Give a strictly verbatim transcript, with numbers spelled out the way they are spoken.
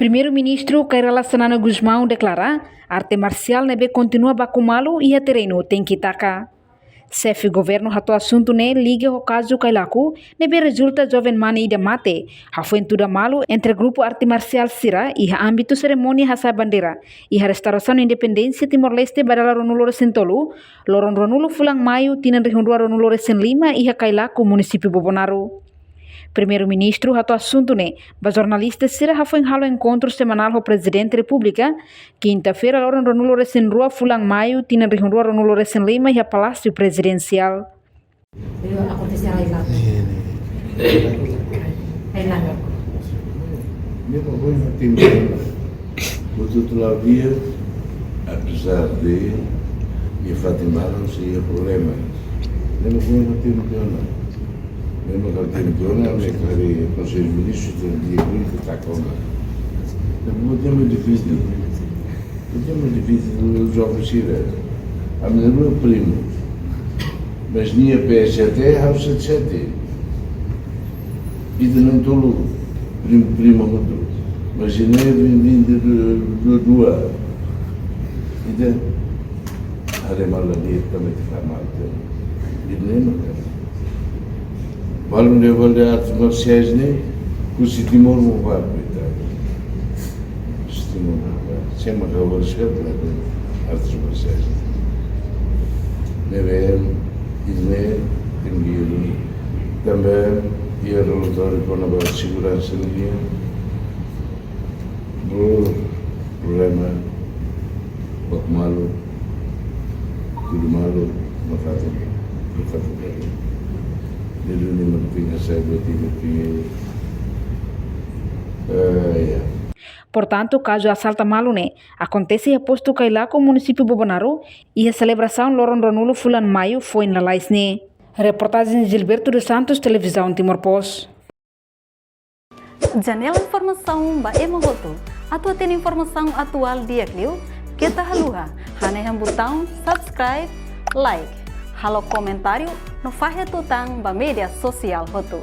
Primeiru-Ministru Kay Rala Xanana Gusmão deklara, arte marsiál ne'ebé kontinua baku malu iha terrenu tenke taka. Xefe governu hato'o asuntu ne'e liga ho kazu Kailaku ne'ebé rezulta joven mane ida mate, hafoin tuda malu entre grupu arte marsiál sira iha ámbitu serimónia hasa'e bandeira iha restaurasaun independénsia Timor-Leste ba dala ruanulu resin tolu, loron ruanulu fulan Maiu tinan rihun rua ruanulu resin lima iha Kailaku, munisípiu Bobonaro. Primeiru-Ministru hato'o asuntu ne'e ba jornalista sira hafoin halo enkontru semanál ho Prezidente Repúblika, kinta-feira, loron ruanulu resin rua fulan Maiu tinan rihun rua ruanulu resin lima iha Palásiu Prezidensiál. Belum akontese lain lah. Lain lah. Mesma coisa tem que, o outro lado dia, apesar de minha Fátima não seria problema. Mesma coisa tem que, mesma coisa tem que, a minha Conselho de Ministros tem dia que está com. Não vou ter muito difícil. Ita mak difísil, joven sira. Ami na'in-rua primu. Mas nia P S T ha'u sete sete. Ita na'in-tolu primu, primu hotu. Mas nia vinte, vinte e dois. Ita haree malu nia, tanba ita haree malu nia. Ita ne'e mak. Balun de balde artes marsiais ne'e, husi Timor mak ba, koitadu. Husi Timor mak ba. Sé mak halo respeita artes marsiais. Ne'ebé, ita ne'e, tenke, tanba, iha relatóriu kona-ba seguransa nian. Pro-, problema, baku malu, tuda malu, mafate, mafate. Jadi, ne'e mak tenke sai buat itu, eh, ya. Portantu, kazu asalta malu ne'e akontese iha postu Kailaku, munisípiu Bobonaro, iha selebrasaun loron ruanulu fulan Maiu foin lalais ne'e. Reportajen Gilberto dos Santos, Televizaun Timor Post. Janela informasaun ba ema hotu. Atu hatene informasaun atuál di'ak liu, keta haluha hanehan butaun subscribe, like, halo komentáriu no fahe tutan ba média sosiál hotu.